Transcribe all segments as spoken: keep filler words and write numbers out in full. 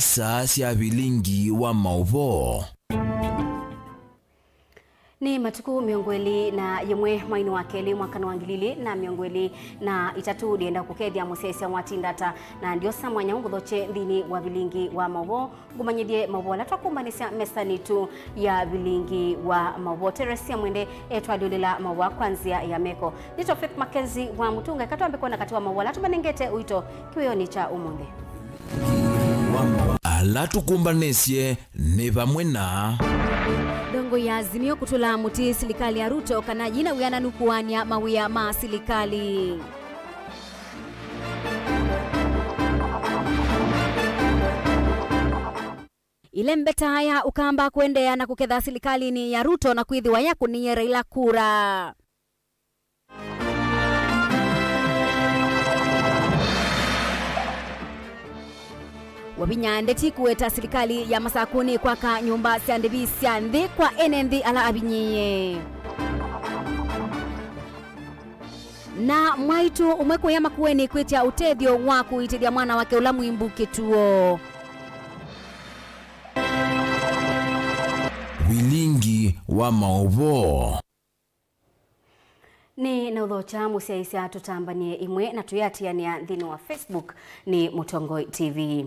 Saa sya vilingi wa maũvoo. Nĩ matukũ mĩongo ĩlĩ na yĩmwe mweinĩ wa kelĩ mwakanĩ wa ngili ilĩ na mĩongo ĩlĩ na itatũ. Ndĩenda kũkethya mũsyaĩĩsya wa Tindata, na ndiosa mwanya ũngũthokye nthĩnĩ wa vilingi wa maũvoo, ngũmanyĩthye maũvoo ala twakũmbanĩsya mesanĩ itũ ya vilingi wa maũvoo. Teresia Mwende etwalyũlĩla maũvoo kwa nzĩa ya meko. Nĩtwa Faith Mackenzie wa Mũtunga, eka twambe kwona katĩ wa maũvoo ala tũmanengete ũito kĩwĩonĩ kya ũmũnthĩ. Ala tũkũmbanĩsye nĩ vamwe na. Ndongoi ya Azimio kũtũla mũtĩ silikalĩ ya Ruto kana yĩna wĩananu kũanĩa mawĩa ma silikalĩ. Ĩlembeta ya Ũkamba kũendeea na kũketha silikalĩnĩ ya Ruto na kwĩthĩwa yakũnĩie Raila kura. Wavinya ndeti kũweta silikalĩ ya Masakũnĩ kwaka nyũmba sya ndĩvi sya nthĩ kwa ene nthĩ ala avinyĩĩe. Na mwaitũ ũmwe kũya Makueni kwĩtya ũtethyo wa kũitĩthya mwana wake ũla mwĩmbu kĩtuo. Vilingi wa maũvoo. Nĩ na ũthokya mũsyaĩĩsya tũtambanie ĩmwe na tũyĩatĩanĩa nthĩnĩ wa Facebook nĩ Mũtongoi T V.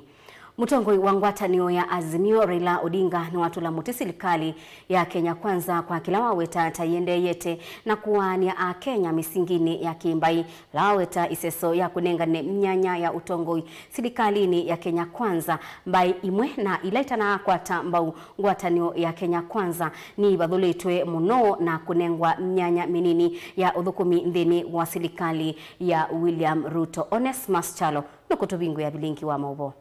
Mũtongoi wa ngwatanĩo ya Azimio, Raila Odinga, nĩwatũla mũtĩ silikalĩ ya Kenya Kwanza kwa kĩla waweta ta ĩendeeyete na kũaanĩa Akenya mĩsinginĩ ya kĩmbaĩ, vala waweta ĩseso ya kũnengane myanya ya ũtongoi silikalĩnĩ ya Kenya Kwanza, mbaĩ imwe na ila itanaakwata mbau ngwatanĩo ya Kenya Kwanza nĩivathũlĩtwe mũno na kũnengwa myanya mĩnini ya ũthũkũmi nthĩnĩ wa silikalĩ ya William Ruto. Onesmus Kyalo nũkũtũvingũĩa vilingi wa maũvoo.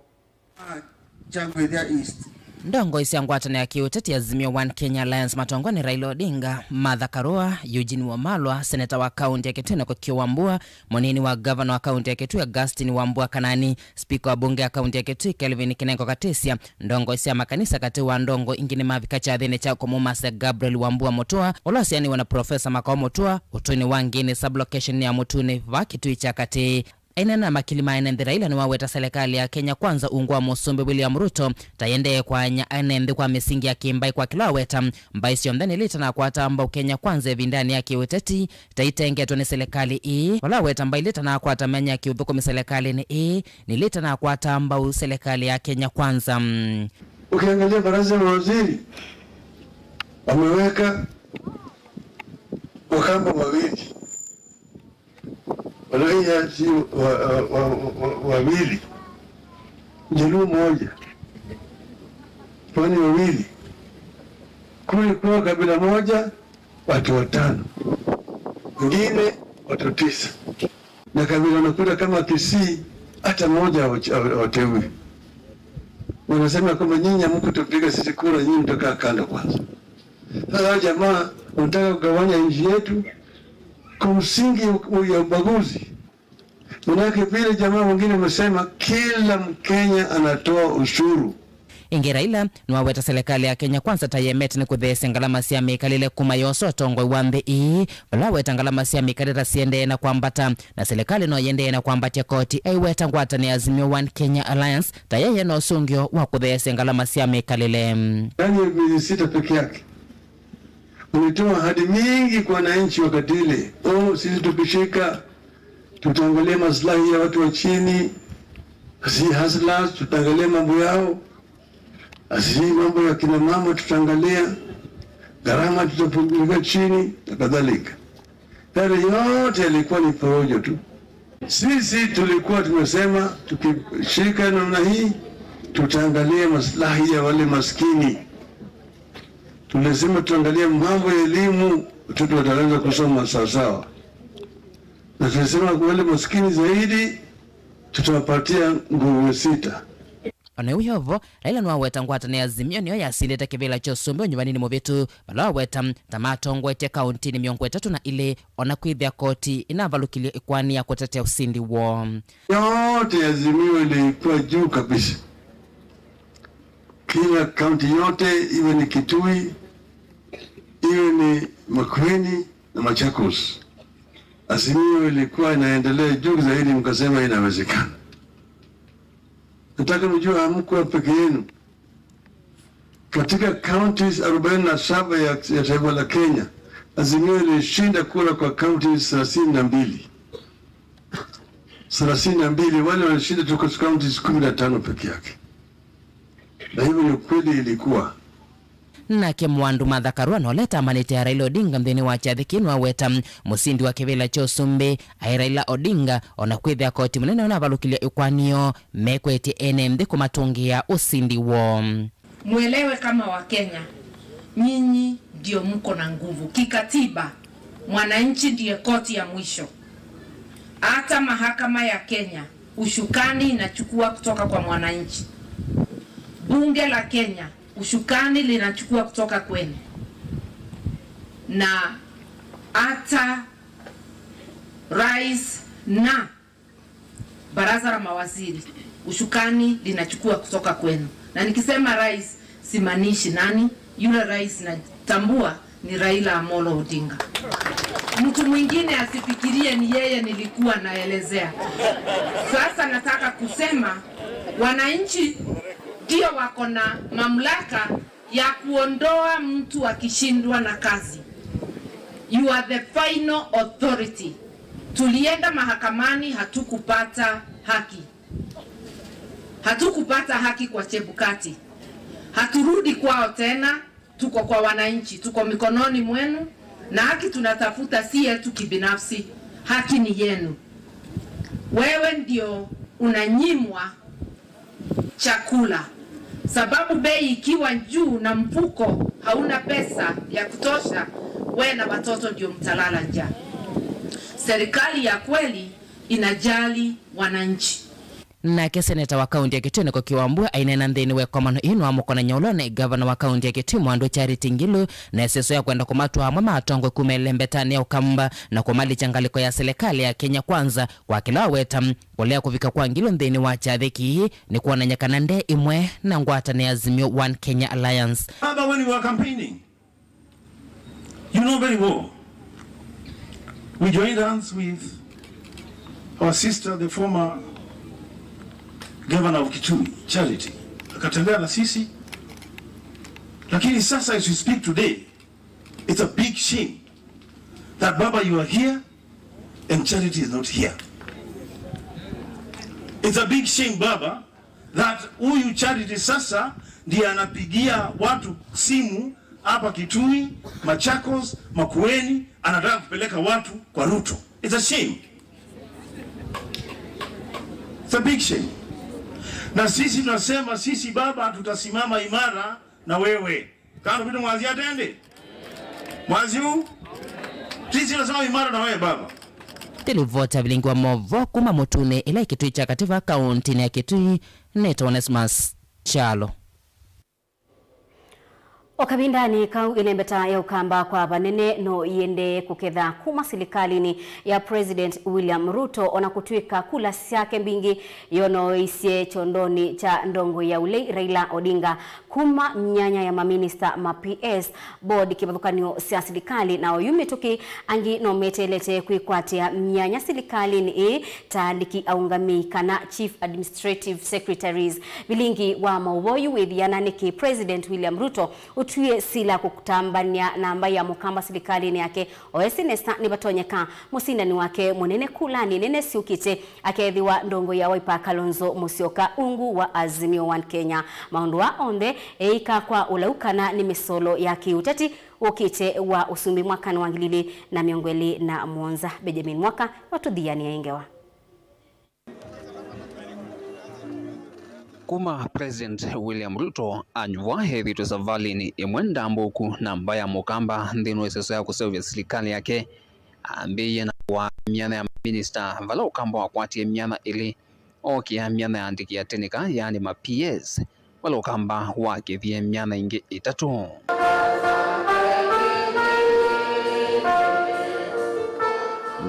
Kyagwĩthya East. Ndongoi sya ngwatanĩo ya kĩũteti Azimio One Kenya Alliance matongwa nĩ Raila Odinga, Martha Karua, Eugene Wamalwa, seneta wa kaunti ya Kitui Enock Kio Wambua, mũnini wa ngavana wa kaunti ya Kitui Augustine Wambua Kanani, spika wa mbunge ya kaunti ya Kitui Kelvin Kinengo Katisya, ndongoi sya makanisa katĩ wa ndongoi ingĩ nĩmavika kyathĩnĩ kya kũmũmasya Gabriel Wambua Mũtua, ũla ũsianĩwe na Profesa Makau Mũtua, ũtũinĩ wa Ngĩnĩ sub-location ya Mũtunĩ vaa Kitui kya Katĩ. Aineena na makili ma ene nthĩ, Raila nĩwaweta selekalĩ ya Kenya Kwanza ungu wa Mũsumbĩ William Ruto ta ĩendee kwaany'a ene nthĩ kwa mĩsingi ya kĩmbaĩ kwa kĩla waweta mbaĩ syonthe nĩ ila itanakwata mbau Kenya Kwanza ĩvindanĩ ya kĩũteti ta itengetwe nĩ selekalĩ ĩĩ, vala waweta mbaĩ ila itanakwata myanya ya kĩũthũkũmi selekalĩnĩ ĩĩ nĩ ila itanakwata mbau selekalĩ ya Kenya Kwanza. Ukiangalia baraza la mawaziri wameweka Wakamba wawili, Waluhya si wa, wa, wa, wa, wawili, Mjaluo mmoja, Pwani wawili. Kulikuwa kabila moja, watu watano, wengine watu tisa, na kabila unakuta kama Kisii hata mmoja hawa-, hawa-, hawateui. Wanasema kwamba nyinyi hamkutupiga sisi kura, nyinyi mtakaa kando kwanza. Sasa hawa jamaa wanataka kugawanya nchi yetu kwa msingi ya ubaguzi. Manake vile jamaa wengine wamesema, kila Mkenya anatoa ushuru. Ĩngĩ Raila nĩwaweta selekalĩ ya Kenya Kwanza ta yemete nĩ kũtheesya ngalama sya mĩkalĩle kuma yosa ũtongoi wa nthĩ ĩĩ, vala waweta ngalama sya mĩkalĩle ta siendee na kwambata, na selekalĩ no yendee na kwambatya koti. Aiweta ngwatanĩo ya Azimio One Kenya Alliance ta yeye na ũsũngĩo wa kũtheesya ngalama sya mĩkalĩle. Ndani ya miezi sita peke yake, ulitoa ahadi mingi kwa wananchi wakati ile. Oh, sisi tukishika, tutaangalia maslahi ya watu wa chini, si hustlers, tutaangalia mambo yao, si mambo ya kina mama tutaangalia, gharama tutapeleka chini na kadhalika. Yale yote yalikuwa ni porojo tu. Sisi tulikuwa tumesema tukishika namna hii, tutaangalia maslahi ya wale maskini. Tulisema tutaangalia mambo ya elimu, watoto wataweza kusoma sawasawa, na tulisema kwa wale maskini zaidi tutawapatia nguruwe sita. O na ĩu vo, Raila nĩwaweta ngwatanĩo ya Azimio nĩyo yasilĩte kĩvĩla kya ũsumbĩ ũnyuvaninĩ mũvĩtu, vala waweta ta matongoetye kaũntĩnĩ mĩongo ĩtatũ na ilĩ, o na kwĩthĩa koti ĩnavalũkilye ĩkoani ya kũtetea ũsindi woo. Yote ya Azimio ilikuwa juu kabisa. Kila kaunti yote, iwe ni Kitui, iwe ni Makueni na Machakos, Azimio ilikuwa inaendelea juu zaidi, mkasema inawezekana. Nataka mjue hamkuwa peke yenu. Katika counties arobaini na saba ya, ya taifa la Kenya, Azimio ilishinda kura kwa counties thelathini na mbili. Thelathini na mbili, wale walishinda tu kwa counties kumi na tano peke yake. Na hivyo ndio kweli ilikuwa. Nake Mwandu Martha Karua, na ũla ũtamanĩte ya Raila Odinga nthĩnĩ wa kyathĩ kĩu, nĩwaweta mũsindi wa kĩvĩla kya ũsumbĩ aĩ Raila Odinga, ona kwĩthĩa koti mũnene ũnavalũkĩlya ĩkwanĩo mekwetye ene nthĩ kũmatũngĩa ũsindi woo. Mwelewe kama Wakenya, nyinyi ndio mko na nguvu. Kikatiba, mwananchi ndiye koti ya mwisho. Hata mahakama ya Kenya, ushukani inachukua kutoka kwa mwananchi. Bunge la Kenya, ushukani linachukua kutoka kwenu. Na hata rais na baraza la mawaziri, ushukani linachukua kutoka kwenu. Na nikisema rais, simaanishi nani. Yule rais natambua ni Raila Amolo Odinga. Mtu mwingine asifikirie ni yeye nilikuwa naelezea. Sasa nataka kusema, wananchi ndio wako na mamlaka ya kuondoa mtu akishindwa na kazi. You are the final authority. Tulienda mahakamani, hatukupata haki. Hatukupata haki kwa Chebukati. Haturudi kwao tena, tuko kwa wananchi, tuko mikononi mwenu, na haki tunatafuta si yetu kibinafsi, haki ni yenu. Wewe ndio unanyimwa chakula, sababu bei ikiwa juu na mfuko hauna pesa ya kutosha, we na watoto ndio mtalala njaa. Serikali ya kweli inajali wananchi. Nake seneta wa kaunti ya Kitui Nĩko Kiwambua aineena nthĩnĩ wa ĩkomano ĩno amũkonany'a ũlone ngavana wa kaunti ya Kitui Mwandu Charity Ngilu na ĩseso ya kwenda kũmatwaa amwe ma atongoi kuma ĩlembetanĩ ya Ũkamba na kũmalikya ngalĩko ya silikalĩ ya Kenya Kwanza, kwa kĩla waweta kũlea kũvika kwa Ngilu nthĩnĩ wa kyathĩ kĩĩ nĩ kwonany'a kana nde ĩmwe na ngwatanĩo ya Azimio One Kenya Alliance. Remember when we were campaigning? You know very well. We joined hands with our sister, the former governor of Kitui, Charity. Akatembea na sisi. Lakini sasa, as we speak today, it's a big shame that, Baba, you are here and Charity is not here. It's a big shame, Baba, that huyu Charity sasa ndiye anapigia watu simu hapa Kitui, Machakos, Makueni, anataka kupeleka watu kwa Ruto. It's a shame. It's a big shame. Na sisi tunasema, sisi, Baba, tutasimama imara na wewe. Kana vitu mwazi atende? Mwazi huu? Sisi tunasema imara na wewe, Baba. Nĩ livoti ya vilingi wa movoo kuma Mũtunĩ, ĩla ĩ Kitui kya Katĩ va kauntinĩ ya Kitui, nĩtawa Onesmus Kyalo. O kavindanĩ kau, ĩlembeta ya Ũkamba kwa vanene no iendee kũketha kuma silikalĩnĩ ya President William Ruto, ona kũtw'ĩka kula syake mbingĩ yonoeisye kyondonĩ kya ndongoi ya ũlei Raila Odinga kuma myanya ya maminista ma P S, board kĩvathũkany'o sya silikalĩ, na oyu mĩtũkĩ angĩ no meteelete kwĩkwatĩa myanya silikalĩnĩ ĩĩ ta andĩki aũngamĩi kana chief administrative secretaries. Vilingi wa maũvoo yu wĩthiana nĩkĩ President William Ruto ũtwie sila kũtambanĩa namba ya Mũkamba silikalĩnĩ yake, o esĩ nesa nĩvatonyeka mũsindani wake mũnene kulanĩ nene syũkĩte akeethĩwa ndongoi ya Wiper Kalonzo Musyoka ungu wa Azimio One Kenya. Maũndũ aa onthe eĩka kwa ũlau kana nĩ mĩsolo ya kĩũteti ũkĩte wa ũsumbĩ mwakanĩ wa ngili ilĩ na mĩongo ĩlĩ na mũonza. Benjamin Mwaka nĩwatũthianĩe ngewa. Kuma President William Ruto anyuvwa ethĩtwe savalĩnĩ ĩmwe ndambũku, namba ya Mũkamba nthĩnĩ wa ĩseso ya kũseũvya silikalĩ yake ambĩĩie na kũaa myanya ya maminista, vala Ũkamba wakwatie myanya ĩlĩ, ookĩa myanya ya andĩki atĩnĩka, yaani ma P S, vala Ũkamba wakĩthie myanya ĩngĩ ĩtatũ.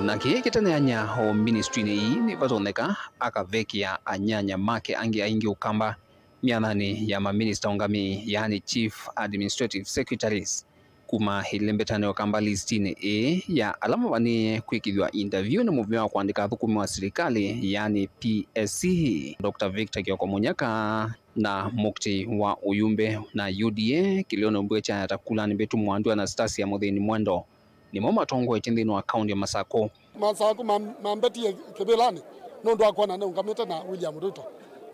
Na kĩĩ kĩteneany'a o ministry-inĩ ii nĩvatonyeka akavekĩa anyanya make angĩ aingĩ Ũkamba myanyanĩ ya maminista ũngamĩi, yaani chief administrative secretaries. Kuma ĩlembetanĩ ya Ũkamba listinĩ ĩĩ ya ala mavanĩĩe kwĩkĩthw'a interview nĩ mũvĩa wa kũandĩka athũkũmi wa silikalĩ, yaani P S C, Doctor Victor Kioko Mũnyaka, na mũkti wa ũyumbe na U D A kĩlĩonĩ mbw'e kya Yata Kulani Mbetu Mwandu Anastasia Mũthĩni Mwendo, nĩmo matongoetye nthĩnĩ wa kaũntĩ ya Masakũ. Masakũ mam-, mambetie kĩvĩlanĩ nũndũ wa kwona nĩũngamĩte na William Ruto.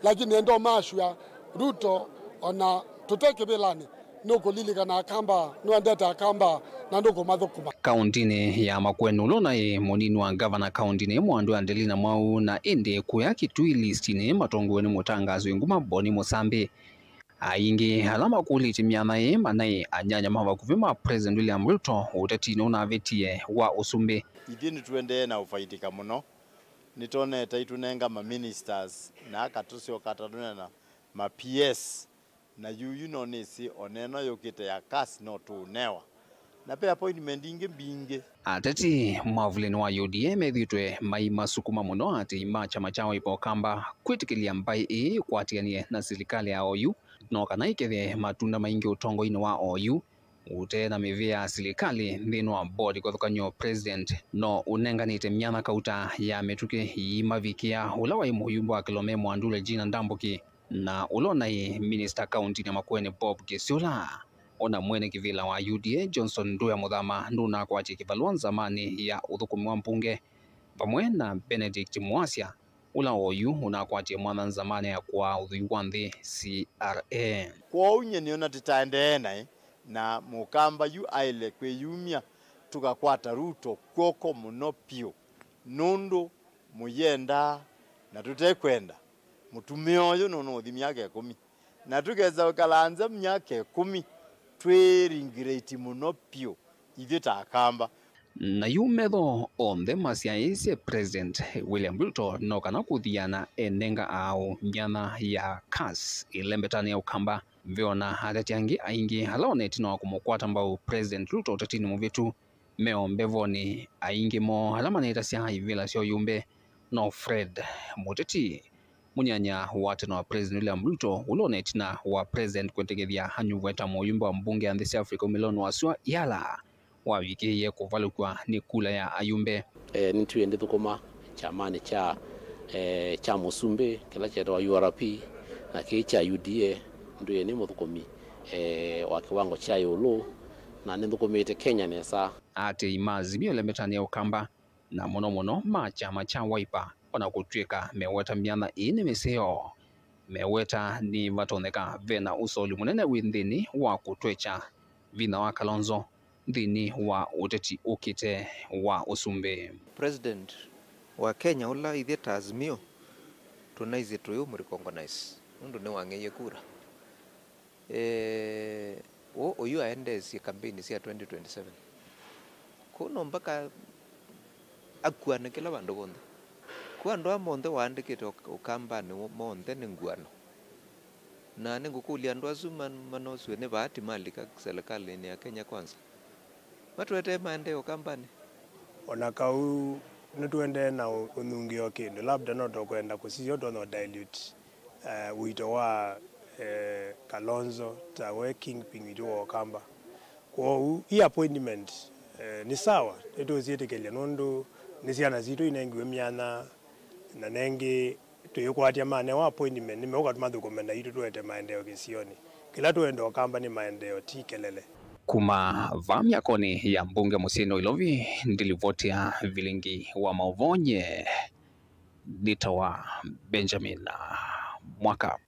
Lakini enda ũmaasua Ruto ona tũte kĩvĩlanĩ, nũkũlilikana Akamba, nũendete Akamba, na ndũkũmathũkũma. Kaũntĩnĩ ya Makueni, ũla ũnaĩ mũnini wa ngavana kaũntĩnĩ ĩĩ Mwandu Angelina Mwau, na ĩndĩ kũya Kitui listinĩ matongoew'e nĩ mũtangaasi wĩ nguma Boni Mũsambi. Aingĩ ala makũlĩtye myanya ĩĩ manaĩ anyanya ma vakuvĩ ma President William Ruto ũtetinĩ ũnavĩtie wa ũsumbĩ. Ithyĩ nĩtũendee na ũfaidika mũno. Nĩtwonete aitũnenga ma ministers na aka tũsyoka ta tũneena ma P S. Na yuyu no nĩsĩ o na ĩno yũkĩte ya CAS no tũũnewa. Na ve appointment ingĩ mbingĩ. Ateti mwavulĩnĩ wa U D A methĩĩtwe maimasukuma mũno atĩi ma kyama kya Wiper Ũkamba kwĩtĩkĩlya mbaĩ ĩĩ ĩkwatĩanĩe na silikalĩ ya oyu, no kana ĩkethe matunda maingĩ ũtongoinĩ wa oyu. Ũte na mĩvĩa ya silikalĩ nthĩnĩ wa board kĩvathũkany'o, President no ũnenganĩte myanya kauta ya mĩtũkĩ iimavikĩa ũla waĩ mũyumbe wa Kĩlome Mwandu Regina Ndambũki. Na ũla ũnaĩ minista kaũntĩnĩ ya Makueni Bob Kĩsyũla, ona mwene kĩvĩla wa U D A Johnson Nduya Mũthama nũnakwatya kĩvalũa nzamanĩ ya ũthũkũmi wa mbunge, vamwe na Benedict Mwasya, ũla oyu ũnakwatie mwanya nzamanĩ ya kũaa ũthwii wa nthĩ, C R A. Kwoou nyie nĩona tĩtaendee naĩ, na Mũkamba yu aĩle kwĩyumya, tũkakwata Ruto kw'oko mũno vyũ, nũndũ mũyenda na tũtekwenda. Mũtumĩa ũyũ nũnũũthi myaka ĩkũmi. Na tũkesa kwĩkala nza myaka ĩkũmi, twĩ ringirĩti mũno vyũ ithyĩ ta Akamba. Na yu metho onthe masyaĩĩsye President William Ruto no kana kũthiana enenga aaũ myanya ya CAS ĩlembetanĩ ya Ũkamba. Ve ona ateti angĩ aingĩ ala ona ĩtina wa kũmũkwata mbau President Ruto ũtetinĩ mũvĩtu, me o mbevonĩ, aingĩ moo ala manetasya ivĩla sya ũyumbe no Fred Mũteti, mũnyanya wa tene wa President William Ruto, ũla ona ĩtina wa President kwĩtĩkĩthya anyuvwe ta mũyumbe wa mbunge ya nthĩ sya Africa umĩlonĩ wa sua, Yala, wavikĩie kũvalũkw'a nĩ kula ya ayumbe. E, nĩtwĩe ndĩthũkũma kyamanĩ kya, e, kya mũsumbĩ kĩla kyetawa U R P, na kĩĩ kya U D A. Ndwĩe nĩ mũthũkũmi, e, wa kĩwango kya ĩũlũ, na nĩnthũkũmĩte Kenya nesa. Atei ma Azimio ĩlembetanĩ ya Ũkamba, na mũno mũno ma kyama kya Wiper, ona kũtw'ĩka meweta myanya ĩĩ nĩ mĩseo, meweta nĩvatonyeka ve na ũsoli mũnene wĩ nthĩnĩ wa kũtwekya vinya wa Kalonzo nthĩnĩ wa ũteti ũkĩte wa ũsumbĩ. President wa Kenya ũla ithyĩ ta Azimio tũnaisye tũyũmũrecognize nũndũ nĩwang'eie kura. Eh, ũũ ũyu aendeesye kambeini sya twenty twenty-seven. Kũu no mpaka akuane kĩla vandũ vonthe. Kũu andũ aa monthe waandĩkĩte Ũk-, Ũkambanĩ wo-, monthe nĩ nguano. Na nĩngũkũlya andũ asu man-, manosw'e nĩ vaa ti malika serikaliinĩ ya Kenya Kwanza. Matũetee maendeeo Ũkambanĩ. O na kau nĩtũendee na ũ-, ũnungi o kĩndũ, labda no tũkwenda kũsisya ũtonya ũ dilute, eh, ũito wa, eh, Kalonzo ta we kingpin witũ wa Ũkamba. Kwoou, ii appointment, eh, nĩ sawa, nĩtũsyĩtĩkĩlya nũndũ nĩ syana sitũ inengiwe myanya, na nengĩ tũyĩkwatya manewa appointment, nĩmeũka tũmathũkũme naitũ tũete maendeeo kĩsionĩ. Kĩla tũenda Ũkamba nĩ maendeeo, ti kelele. Kuma vaa myakonĩ ya mbunge mũsyĩnĩ wa Ilovi, ndilivotia vilingi wa maũvoo nye nĩtawa Benjamin Mwaka.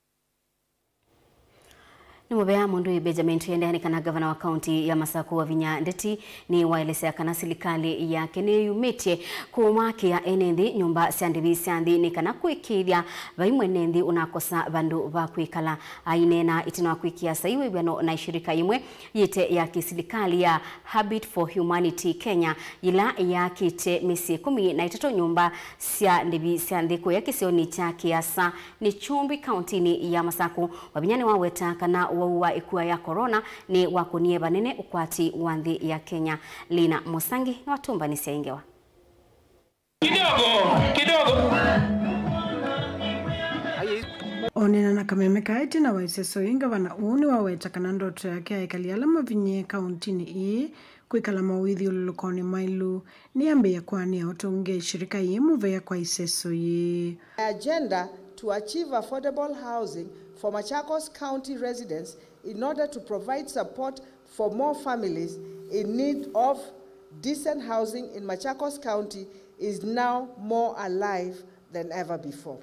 Nĩ mũvea mũndũ wĩ Benjamin. Tũiendeea nĩ kana ngavana wa kaunti ya Masakũ Wavinya Ndeti nĩwaelesya kana silikalĩ yake nĩyumĩtye kũmakĩa ene nthĩ nyũmba sya ndĩvi sya nthĩ nĩ kana kũĩkĩĩthya vai mwene nthĩ ũnakosa vandũ va kwĩkala. Aineena ĩtina wa kwĩkĩa saii wĩw'ano na ishirika imwe yĩte ya kĩsilikalĩ ya Habit for Humanity Kenya, yĩla yakĩte mĩsyĩ ĩkũmi na ĩtatũ nyũmba sya ndĩvi sya nthĩ kũya kĩsionĩ kya Kĩasa nĩ Kyumbi, kauntinĩ ya Masakũ. Wavinya nĩwaweta kana wau wa ĩkua ya corona nĩwakũnie vanene ũkwati wa nthĩ ya Kenya. Lina Mũsangi nĩwatũmbanĩsya ĩ ngewa. Kidogo, kidogo. Kũneena na kameme ka ĩtina wa ĩseso ĩĩ, ngavana ũũ nĩwaweta kana ndoto yake ya ekali ala mavinyĩe kauntinĩ ĩĩ kwĩkala mawĩthyũlũlũkonĩ maĩlu nĩyambĩĩa kũanĩa ũtongei shirika yĩ mũvea kwa ĩseso yĩĩ. Agenda to achieve affordable housing for Machakos County residents in order to provide support for more families in need of decent housing in Machakos County is now more alive than ever before.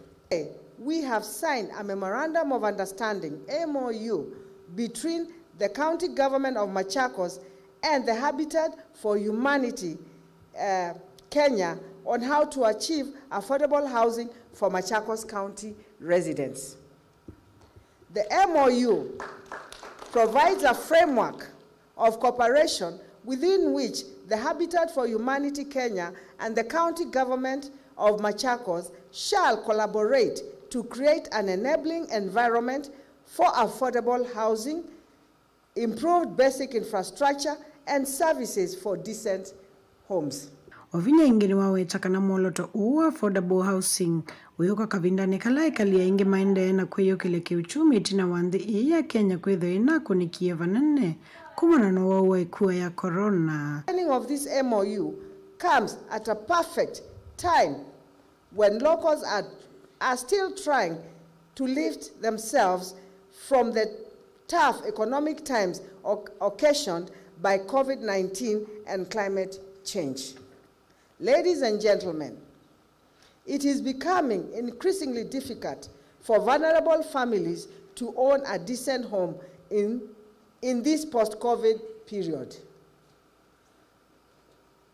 We have signed a Memorandum of Understanding, M O U, between the County Government of Machakos and the Habitat for Humanity, uh, Kenya on how to achieve affordable housing for Machakos County residents. The M O U provides a framework of cooperation within which the Habitat for Humanity Kenya and the County Government of Machakos shall collaborate to create an enabling environment for affordable housing, improved basic infrastructure, and services for decent homes. O vinya ĩngĩ nĩwaweta kana mwolooto ũũ wa affordable housing ũyũka kavindanĩ kala ekali aingĩ maendee na kwĩyũkĩlya kĩũchumi ĩtina wa nthĩ ĩĩ ya Kenya kwĩthĩwa ĩnakũnĩkie vanene kumana na ũwau wa ĩkua ya corona. The signing of this M O U comes at a perfect time when locals are, are still trying to lift themselves from the tough economic times oc-, occasioned by COVID nineteen and climate change. Ladies and gentlemen, it is becoming increasingly difficult for vulnerable families to own a decent home in, in this post-COVID period.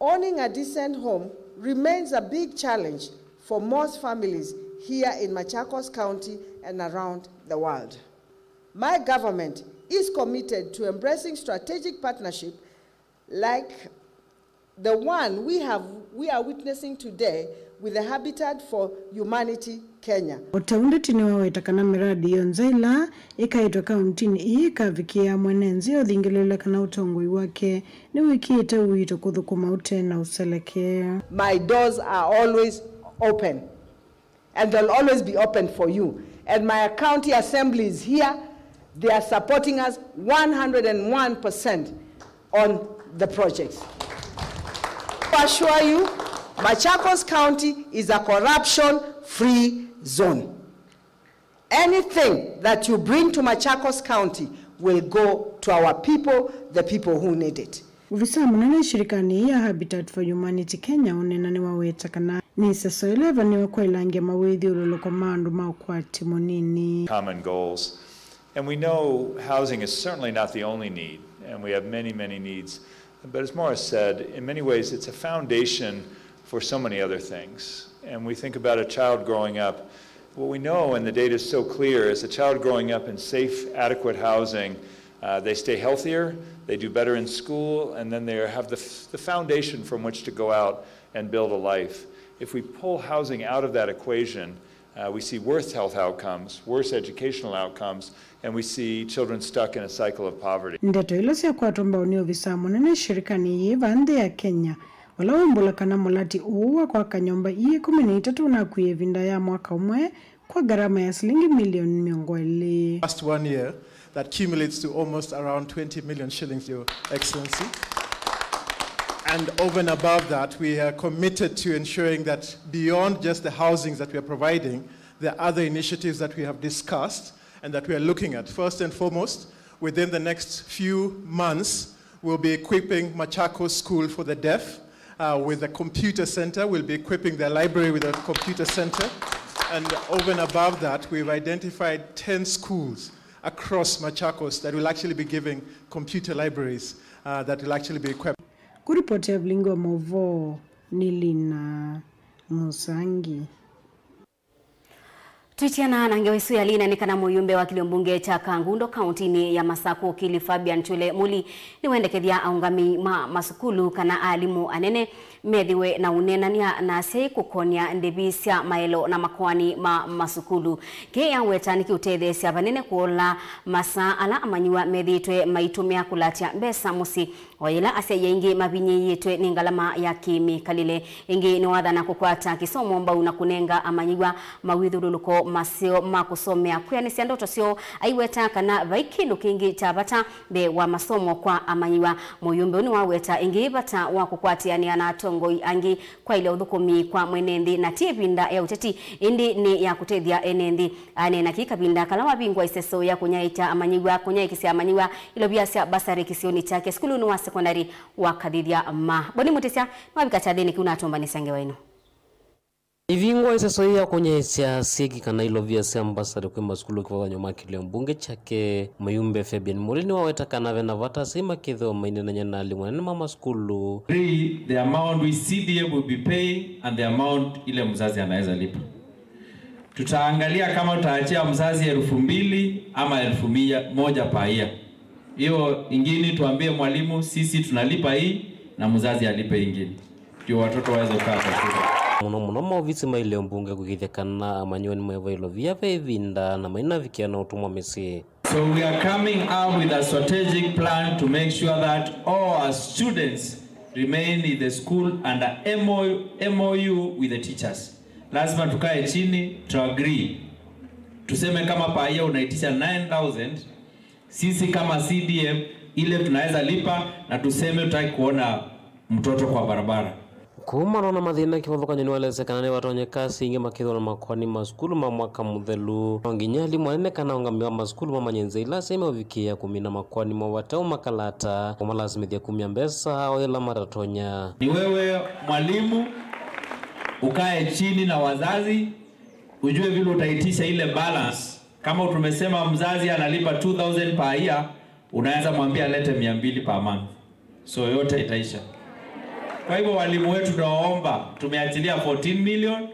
Owning a decent home remains a big challenge for most families here in Machakos County and around the world. My government is committed to embracing strategic partnership like the one we have, we are witnessing today with the Habitat for Humanity Kenya. O ta ũu, Ndeti nĩwaweta kana mĩradi yonthe ĩla ĩkaĩtwe kauntinĩ ĩĩ ĩkavikĩĩa mwene nzĩ ũthingĩlĩĩlwe kana ũtongoi wake nĩwĩkĩĩte ũito kũthũkũma ũte na ũseleke. My doors are always open and they'll always be open for you. And my county assembly is here. They are supporting us one hundred and one percent on the projects. To assure you, Machakos County is a corruption-free zone. Anything that you bring to Machakos County will go to our people, the people who need it. Ovisaa mũnene shirikanĩ ya Habitat for Humanity Kenya ũneena nĩwaweta kana nĩ ĩseso ĩla ĩvanĩwe kwaĩlangya mawĩthyũlũlũko ma andũ ma ũkwati mũnini. Common goals. And we know housing is certainly not the only need, and we have many, many needs. But as Morris said, in many ways, it's a foundation for so many other things. And we think about a child growing up. What we know, and the data is so clear, is a child growing up in safe, adequate housing, uh, they stay healthier, they do better in school, and then they have the, f-, the foundation from which to go out and build a life. If we pull housing out of that equation, uh, we see worse health outcomes, worse educational outcomes, and we see children stuck in a cycle of poverty. Ndeto ila syakwatwa mbau nĩ ovisaa mũnene shirikanĩ yĩĩ va nthĩ ya Kenya, vala waumbũla kana mũlati ũũ wa kwaka nyũmba ii ĩkũmi na itatũ ũnakuie ĩvinda ya mwaka ũmwe kwa ngarama ya silingi milioni mĩongo ĩlĩ. Past one year, that cumulates to almost around twenty million shillings, Your Excellency. And over and above that, we are committed to ensuring that beyond just the housings that we are providing, there are other initiatives that we have discussed and that we are looking at. First and foremost, within the next few months, we'll be equipping Machakos School for the Deaf, uh, with a computer center. We'll be equipping their library with a computer center. And over and above that, we've identified ten schools across Machakos that will actually be giving computer libraries, uh, that will actually be equipped. Kũripoti ya vilingi wa maũvoo nĩ Lina Mũsangi. Twĩtiana na ngewa ĩsu ya Lina nĩ kana mũyumbe wa kĩlio mbunge kya Kangundo kauntinĩ ya Masakũ, Kili Fabian Chule Muli, nĩwendekethya aũngamĩi ma masukulu kana alimũ anene methĩwe na ũneenany'a na asyai kũkonya ndĩvi sya maelo na makoani ma masukulu. Kĩĩ aweta nĩkĩũtetheesya vanene kũola masaa ala amanyĩw'a methĩĩtwe maitũmĩa kũlatya mbesa mũsyĩ, o yĩla asyai aingĩ mavinyĩĩtwe nĩ ngalama ya kĩmĩkalĩle. Ĩngĩ nĩwathana kũkwata kĩsomo mbau na kũnenga amanyĩw'a mawĩthyũlũlũko maseo ma kũsomea kwĩanĩsya ndoto syoo, aiweta kana vai kĩndũ kĩngĩ kya vata mbee wa masomo kwa amanyĩw'a. Mũyũmbe ũũ nĩwaweta ĩngĩ vata wa kũkwatĩanĩa na atongoi angĩ kwaĩlya ũthũkũmi kwa mwene nthĩ, na ti ĩvinda ya ũteti, ĩndĩ nĩ ya kũtethya ene nthĩ. Aneena kĩĩ kavinda kala wavingwa ĩseso ya kũnyaĩĩkya amanyĩw'a, kũnyaĩĩkĩsya amanyĩw'a ilovia sya basarĩ kĩsionĩ kyake sukulunĩ wa sekondalĩ wa Kathithya Ma. Boni Mũtĩsya nĩwavika kyathĩnĩ kĩu na atũmbanĩsya ngewa ĩno. Ĩvingwa ĩseso yĩĩ ya kũnyaĩĩkĩsya syĩki kana ilovia sya mbasarĩ kwĩ masukulu kĩvathũkany'o ma kĩlio mbunge kyake, mũyũmbe Fabian Mũlĩ nĩwaweta kana ve na vata asyai makethĩwa maineenany'a na alimũ anene ma masukulu. Three, the amount which C D F will be paying and the amount ile mzazi anaweza lipa. Tutaangalia kama tutaachia mzazi elfu mbili ama elfu moja per year. Hiyo ingine tuambie mwalimu, sisi tunalipa hii na mzazi alipe ingine. Ndio watoto waweze kukaa kwa shule. Mũno mũno maovisi ma ilio mbunge kũĩkĩĩthya kana amanyĩw'a nĩmaĩva ilovia ve ĩvinda na mainavikĩa na ũtũmwa mĩsyĩ. So we are coming up with a strategic plan to make sure that all our students remain in the school under M O U, M O U with the teachers. Lazima tukae chini, tu agree. Tuseme kama per year unaitisha nine thousand, sisi kama C D F, ile tunaweza lipa na tuseme tutaki kuona mtoto kwa barabara. Kumana na mathĩna kĩvathũkany'o nĩwaelesya kana nĩvatonyeka asyai aingĩ makethĩwa na makoani ma sukulu ma mwaka mũthelu. No nginya alimũ anene kana aũngamĩi wa masukulu mamanye nzĩa ila asyai meũvikĩĩa kũmina makoani moo vate ũmakalata, kũmalasimĩthya kumya mbesa o yĩla matatonya. Ni wewe mwalimu ukae chini na wazazi, ujue vile utaitisha ile balance. Kama tumesema mzazi analipa two thousand per year, unaweza mwambia alete mia mbili per month. So yote itaisha. Kwa hivyo walimu wetu tunawaomba, tumeachilia fourteen million,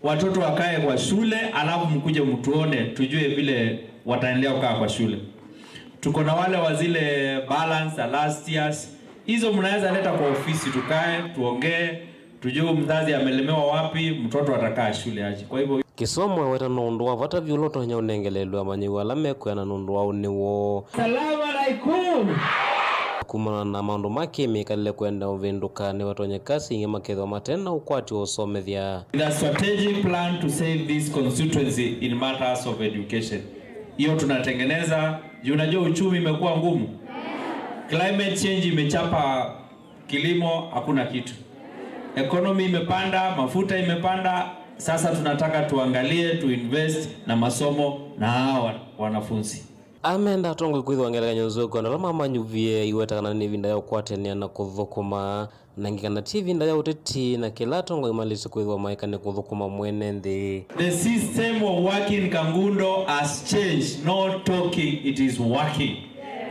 watoto wakae kwa shule, alafu mkuje mtuone, tujue vile wataendelea kukaa kwa shule. Tuko na wale wa zile balance za last years. Hizo mnaweza leta kwa ofisi tukae, tuongee, tujue mzazi amelemewa wapi, mtoto atakaa shule aje. Kwa hivyo Kĩsomo eweta no ũndũ wa vata vyũ ũla ũtonya ũnengelelwe amanyĩw'a ala mekwĩana nũndũ wa ũnĩ woo. Salamu alaikum. Kumana na maũndũ ma kĩmĩkalĩle kwenda ũvĩndũka, nĩvatonyeka asyai aingĩ makethĩwa mate na ũkwati wa ũsomethya. With a strategic plan to save this constituency in matters of education. Hiyo tunatengeneza, juu unajua uchumi imekuwa ngumu. Climate change imechapa kilimo, hakuna kitu. Economy imepanda, mafuta imepanda. Sasa tunataka tuangalie, tuinvest na masomo na hawa wanafunzi. Amenda atongoi kwĩthĩwa ngelekany'o nzeo kwĩ andũ ala mamanyuvie, iweta kana nĩ ĩvinda ya ũkwatĩanĩa na kũthũkũma, na ĩngĩ kana ti ĩvinda ya ũteti, na kĩla atongoi malĩte kwĩthĩwa maĩka nĩ kũthũkũma mwene nthĩ. The system of working Kangundo has changed. No talking, it is working.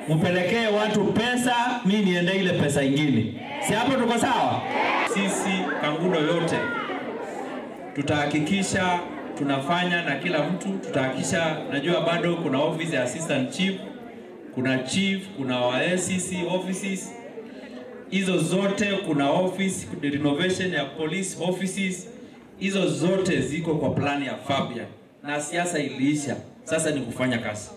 Mpelekee watu pesa, mi niende ile pesa ingine. Si hapo tuko sawa? Sisi Kangundo yote tutahakikisha tunafanya na kila mtu, tutahakikisha, najua bado kuna office ya assistant chief, kuna chief, kuna wa A C C offices, hizo zote, kuna office, kuna renovation ya police offices, hizo zote ziko kwa plan ya Fabian. Na siasa iliisha, sasa ni kufanya kazi.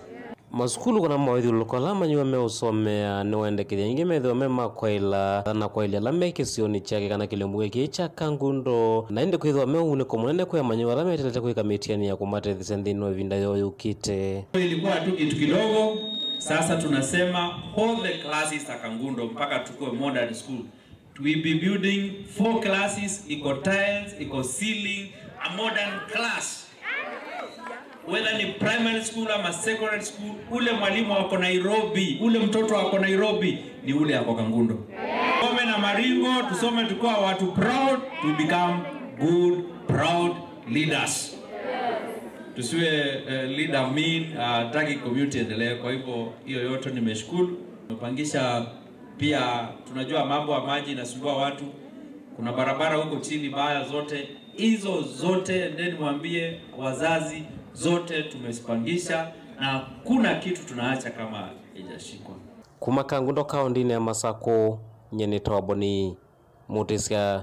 Masukulu kana mawĩthyũlũlũko ala amanyĩw'a meũsomea nĩwendekethya aingĩ methĩwa me ma kwaĩla na kwaĩlya ala me kĩsionĩ kyake kana kĩlĩmbũke kĩĩ kya Kangundo, na ĩndĩ kwĩthĩwa me ũunĩko mũnene kwĩ amanyĩw'a ala meteelete kwĩka mĩtiani ya kũmatetheesya nthĩnĩ wa ĩvinda yoo yũkĩte. Ilikuwa tu kitu kidogo, sasa tunasema all the classes za Kangundo mpaka tukue modern school. We be building four classes, iko tiles, iko ceiling, a modern class. Whether ni primary school ama secondary school, ule mwalimu ako Nairobi, ule mtoto ako Nairobi, ni ule ako Kangundo. Tusome na maringo, tusome tukiwa watu proud, to become good, proud leaders. Tusiwe, eh, leader mean, ah, hataki community endelee. Kwa hivyo, hiyo yote nimeshukuru. Tumepangisha pia, tunajua mambo ya maji inasumbua watu. Kuna barabara huko chini mbaya zote. Hizo zote, endeni mwambie wazazi, zote tumezipangisha na hakuna kitu tunaacha kama haijashikwa. Kuma Kangundo kaũndĩnĩ ya Masakũ, nyie nĩtawa Boni Mũtĩsya.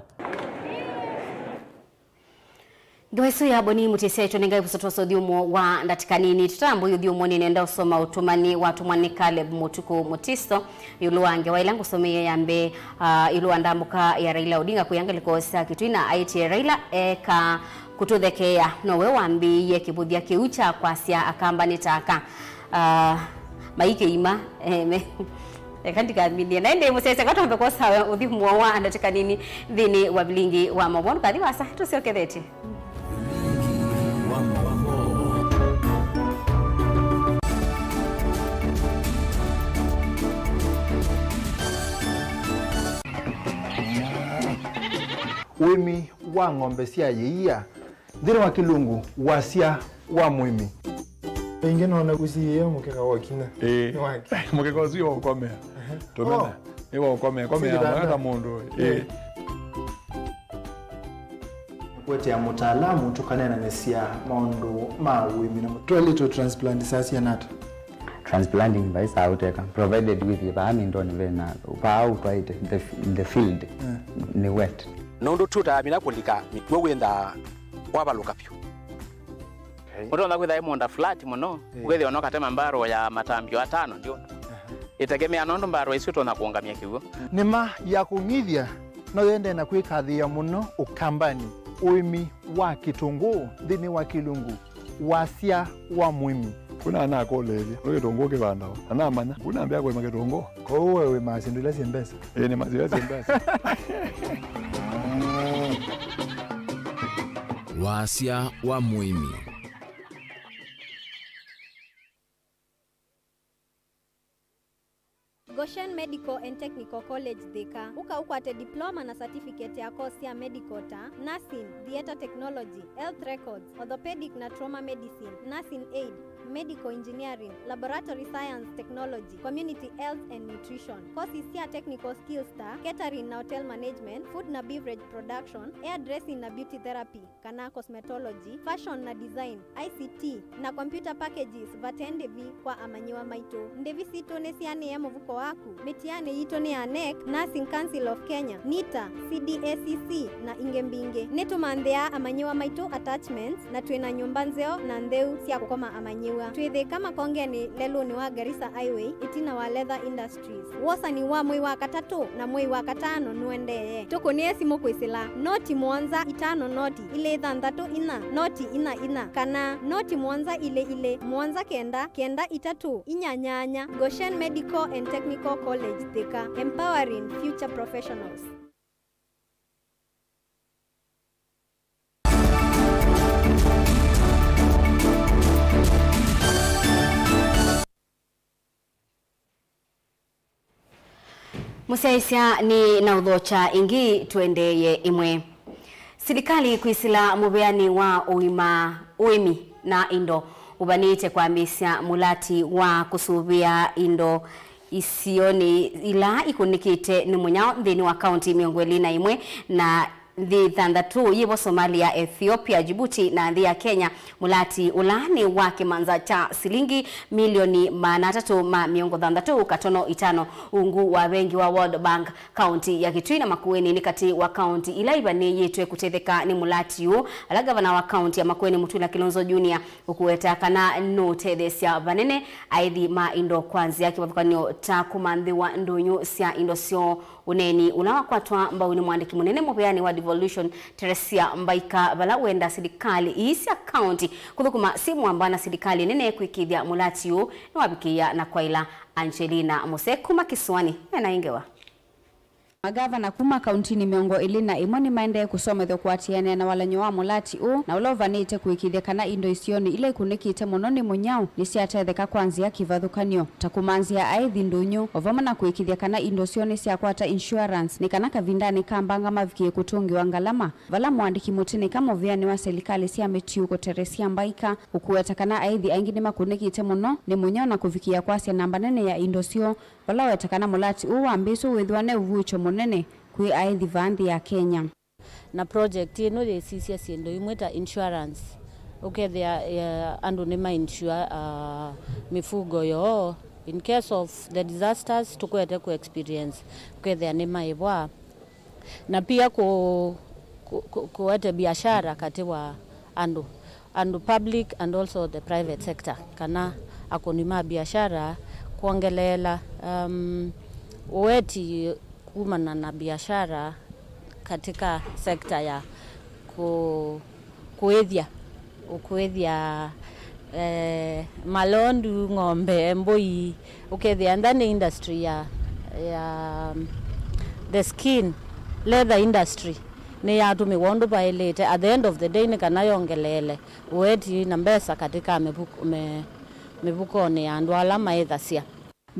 Ngewa ĩsu ya Boni Mũtĩsya ĩtũnengae vusũtwa ũthyũmũo wa ndatĩka nini. Tũtambũe ũthyũmũonĩ, nenda ũsoma ũtũmani watũmwa nĩ Caleb Mũtukũ Mũtiso ĩũlũ wa ngewa ĩla ngũsomeie ya mbee, ah, ĩũlũ wa ndambũka ya Raila Odinga kũya ngalĩko sya Kitui, na aĩtye Raila eka kũtũthekeea, nowe wambĩĩie kĩvũthya kĩu kya kwasya Akamba nĩ ta aka. Ah, maikĩima, eh, me- Eka ndikaminie. Na ĩndĩ mũsyaĩĩsya, katwambe kwosa ũthyũmũo wa ndatĩka nini nthĩnĩ wa vilingi wa maũvoo. Ndũkathi vaasa, tũsyokethetye. Ũĩmi wa ng'ombe sya yĩia. Nthĩnĩ wa Kĩlungu, wasya wa mũĩmi. Ĩngĩ nona ũsiĩĩe mũkeka wa ũkinya. Ĩĩ. Nĩ wake. Mũkeka ũsu wa ũkomea. Ehe. Tũmena. Oh. Nĩ wa ũkomea. Komea. Sĩkĩtanda. Mwaka mũndũ. Ĩĩ. Ĩĩ. Kũetea mũtaalamu tũkaneenanĩsya maũndũ ma ũĩmi na mũ- Twaĩlĩtwe transplant saa siana ata? Transplanting vai saa ũteka, provided wĩthĩe vaa mĩndonĩ vena vaa ũtwaĩte, the, the field, mm, nĩ wet. Nũndũ tũtaamina kũlika mĩkw'ũ wĩnthaa wavalũka vyũ. Okay. Ũtonya kwĩtha ĩ mũũnda flat mũno, eh, ũkethĩa ona ũkatema mbarũ ya matambyo atano ndio. Aha. Ĩtegemea nũndũ mbarũ ĩsu ĩtonya kũũngamya kĩw'ũ. Nĩma ya kũng'ithya no yendee na kwĩkathĩĩa mũno Ũkambanĩ, ũĩmi wa kĩtũngũũ nthĩnĩ wa Kĩlungu. Wasya wa mũĩmi. Kuna anakũlĩĩlya, nĩ kĩtũngũũ kĩvandawa? Na namanya, kuna ambĩa kũĩma kĩtũngũũ. Kwoou we wĩmaa syĩndũ ila syĩ mbesa? Ĩĩ, nĩmaa syĩndũ ila syĩ mbesa. Wasya wa mũĩmi. Goshen Medical and Technical College Thika. Ũka ũkwate diploma na certificate ya course sya medical ta nursing, theatre technology, health records, orthopedic na trauma medicine, nursing aid, medical engineering, laboratory science technology, community health and nutrition. Courses sya technical skills ta catering na hotel management, food na beverage production, hairdressing na beauty therapy kana cosmetology, fashion na design, I C T, na computer packages vate ndĩvi kwa amanyĩw'a maitũ. Ndĩvi sitũ nĩsianĩe mũvuko waku. Mĩtianĩ yitũ nĩ ya nec, Nursing Council of Kenya, nita, C D A C C, na ingĩ mbingĩ. Nĩtũmanthĩaa amanyĩw'a maitũ attachments, na twĩ na nyũmba nzeo na ntheu sya kũkoma amanyĩw'a. Twĩ Thĩka Makongenĩ, lelũnĩ wa Garissa Highway, ĩtina wa Leather Industries. Wosani wa mwei wa katatũ na mwei wa katano nũendee. Tũkũnĩe simũ kwĩsĩla noti mũonza itano noti ilĩ thanthatũ inya noti inya inya kana noti mũonza ilĩ ilĩ mũonza kenda kenda itatũ inya nyanya. Goshen Medical and Technical College Thika, empowering future professionals. Mũsyaĩĩsya, nĩ na ũthokya ĩngĩ, tũendeeye ĩmwe. Silikalĩ kwĩsĩla mũveanĩ wa ũima, ũĩmi na indo ũvanĩte kwambĩĩsya mũlati wa kũsũvĩa indo isionĩ ila ikũnĩkĩte nĩ mũnyao nthĩnĩ wa kaunti mĩongo ĩlĩ na ĩmwe na nthĩ thanthatũ, yĩvo Somalia, Ethiopia, Djibouti na nthĩ ya Kenya. Mũlati ũla nĩ wa kĩmanza kya silingi milioni maana atatũ ma mĩongo thanthatũ katono itano ungu wa vengi wa World Bank. Kaunti ya Kitui na Makueni nĩ katĩ wa kaunti ila ivanĩĩtwe kũtetheka nĩ mũlati ũũ, ala ngavana wa kaunti ya Makueni Mutula Kilonzo Junior ũkũweta kana nũũtetheesya vanene aĩthi ma indo kwa nzĩa ya kĩvathũkany'o ta kũmanthĩwa ndũnyũ sya indo syoo. Ũneeni ũla wakwatwa mbau nĩ mwandĩki mũnene mũveanĩ wa devolution, Teresia Mbaika, vala wenda silikalĩ ii sya kaunti kũthũkũma syĩ mũamba na silikalĩ nene kwĩkĩĩthya mũlati ũũ nĩwavikĩĩa na kwaĩla. Angelina Mose kuma Kĩsũanĩ ena ĩ ngewa. Magavana kuma kauntinĩ mĩongo ĩlĩ na ĩmwe nĩmaendee kũsomethw'a kũatĩanĩa na walany'o wa mũlati ũũ, na ũla ũvanĩte kũĩkĩĩthya kana indo isionĩ ila ikunĩkĩte mũno nĩ mũnyao nĩsyatetheka kwa nzĩa kĩvathũkany'o, ta kũmanzĩa aĩthi ndũnyũ, o vamwe na kũĩkĩĩthya kana indo syoo nĩsyakwata insurance, nĩ kana kavindanĩ ka mbanga mavikĩe kũtũngĩwa ngalama, vala mũandĩki mũtĩnĩka mũvĩanĩ wa silikalĩ sya mĩtiũko Teresia Mbaika ũkũweta kana aĩthi aingĩ nĩmakunĩkĩte mũno nĩ mũnyao na kũvikĩĩa kwasya namba nene ya indo syoo, vala weta kana mũlati ũũ wambĩĩswe wĩthĩwa ne ũvuĩkyo mũnene kwĩ aĩthi vaa nthĩ ya Kenya. Na project ĩno yĩsisya syĩndũ imwe ta insurance, ũkethĩa, eh, andũ nĩma insure, ah, mĩfungo yoo in case of the disasters tũkwete kũ experience, ũkethĩa nĩmaĩvwa. Na pia kũ, kũ, kũ, kũete biashara katĩ wa andũ, andũ public and also the private sector, kana akũni ma biashara kwongeleela, um, ũeti kumana na biashara katika sector ya ku-, kũĩthya, ũkũĩthya, eh, malondu, ng'ombe, mbũi, ũkethĩa ntha nĩ industry ya, ya, um, the skin, leather industry, nĩyatũmĩwa ũndũ vaĩlĩte. At the end of the day, nĩ kana yongeleele ũeti na mbesa katika mĩvuko-, mĩ-, mĩvukonĩ ya andũ ala maĩthasya.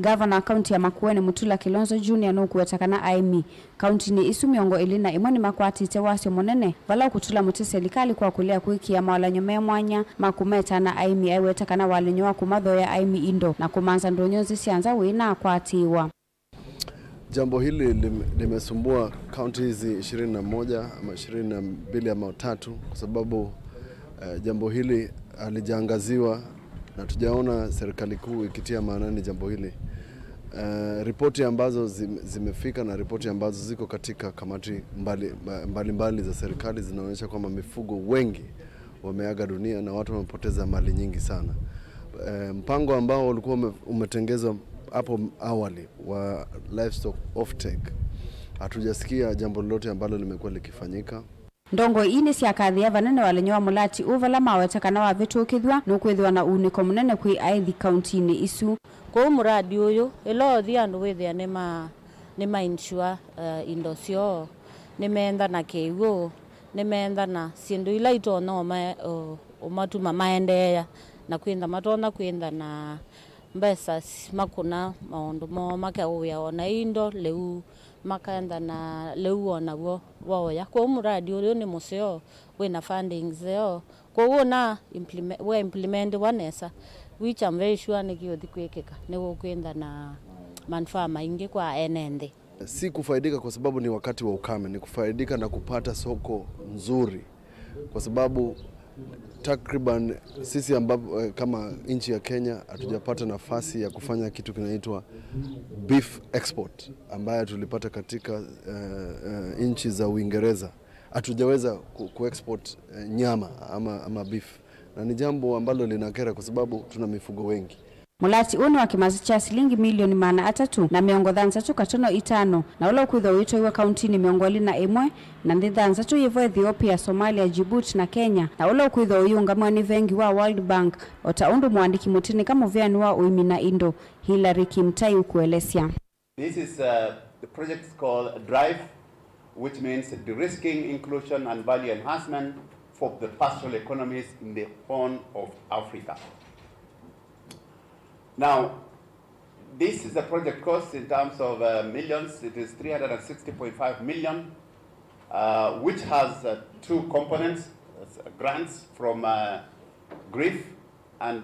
Ngavana wa kaunti ya Makueni, Mutula Kilonzo Junior, nũkũweta kana aĩmi kauntinĩ isu mĩongo ĩlĩ na ĩmwe nĩmakwatĩte wasyo mũnene vala ũkũtũla mũtĩ silikalĩ kwa kũlea kwĩkĩa mawalany'o me mwanya ma kũmeta na aĩmi. Aiweta kana walany'o wa kũmathoea aĩmi indo na kũmanza ndũnyũ nzĩ sya nza wĩnakwatĩĩwa. Jambo hili lime-, limesumbua kaunti hizi ishirini na moja ama ishirini na mbili ama tatu, kwa sababu, eh, jambo hili halijaangaziwa na tujaona serikali kuu ikitia maanani jambo hili. Eh, ripoti ambazo zim-, zimefika na ripoti ambazo ziko katika kamati mbali, mbalimbali za serikali zinaonyesha kwamba mifugo wengi wameaga dunia na watu wamepoteza mali nyingi sana. Eh, mpango ambao ulikuwa ume-, umetengezwa hapo awali wa livestock offtake, hatujasikia jambo lolote ambalo limekuwa likifanyika. Ndongoi ii nĩsyakathĩĩa vanene walany'o wa mũlati ũũ vala maweta kana wavĩtũkĩthw'a nũkwĩthĩwa na uunĩko mũnene kwĩ aĩthi kauntinĩ isu. Kwoou mũradi ũyũ, ĩla ũthi andũ wĩthĩa nĩma-, nĩma insure, eh, indo syoo, nĩmeenda na kĩw'ũ, nĩmeenda na syĩndũ ila itonya ũma-, ũ-, ũmatuma maendeea, na kwĩntha matonya kwĩntha na mbesa s-, makũna maũndũ moo, makaũĩa ona indo, lĩu makaenda na lĩu o naw'o waũya. Kwoou mũradi ũyũ nĩ mũseo, wĩna funding nzeo, kwoou na implime-, we implementiwa nesa, which I'm very sure nĩkĩũthi kwĩkĩka, nĩgũkwĩntha na manufaa maingĩ kwa ene nthĩ. Si kufaidika kwa sababu ni wakati wa ukame, ni kufaidika na kupata soko nzuri, kwa sababu takriban sisi ambavyo, eh, kama nchi ya Kenya hatujapata nafasi ya kufanya kitu kinaitwa beef export ambayo tulipata katika, eh, eh, nchi za Uingereza. Hatujaweza ku-, kuexport, eh, nyama ama, ama beef, na ni jambo ambalo linakera kwa sababu tuna mifugo wengi. Mũlati ũũ nĩ wa kĩmasĩ kya silingi milioni maana atatũ na mĩongo thanthatũ katono itano, na ũla ũkwĩthwa ũitwaiwe kauntinĩ mĩongo ĩlĩ na ĩmwe na nthĩ thanthatũ yĩvo Ethiopia, Somalia, Djibouti na Kenya, na ũla ũkwĩthwa ũiũngamw'a nĩ vengi wa World Bank, o ta ũndũ mũandĩki mũtĩnĩka mũvĩanĩ wa ũĩmi na indo, Hilary Kimtai ũkũelesya. This is, uh, the project is called DRIVE, which means de-risking, inclusion and value enhancement for the pastoral economies in the Horn of Africa. Now, this is a project cost in terms of, uh, millions. It is three hundred and sixty point five million, uh, which has, uh, two components, uh, grants from, uh, GRIF and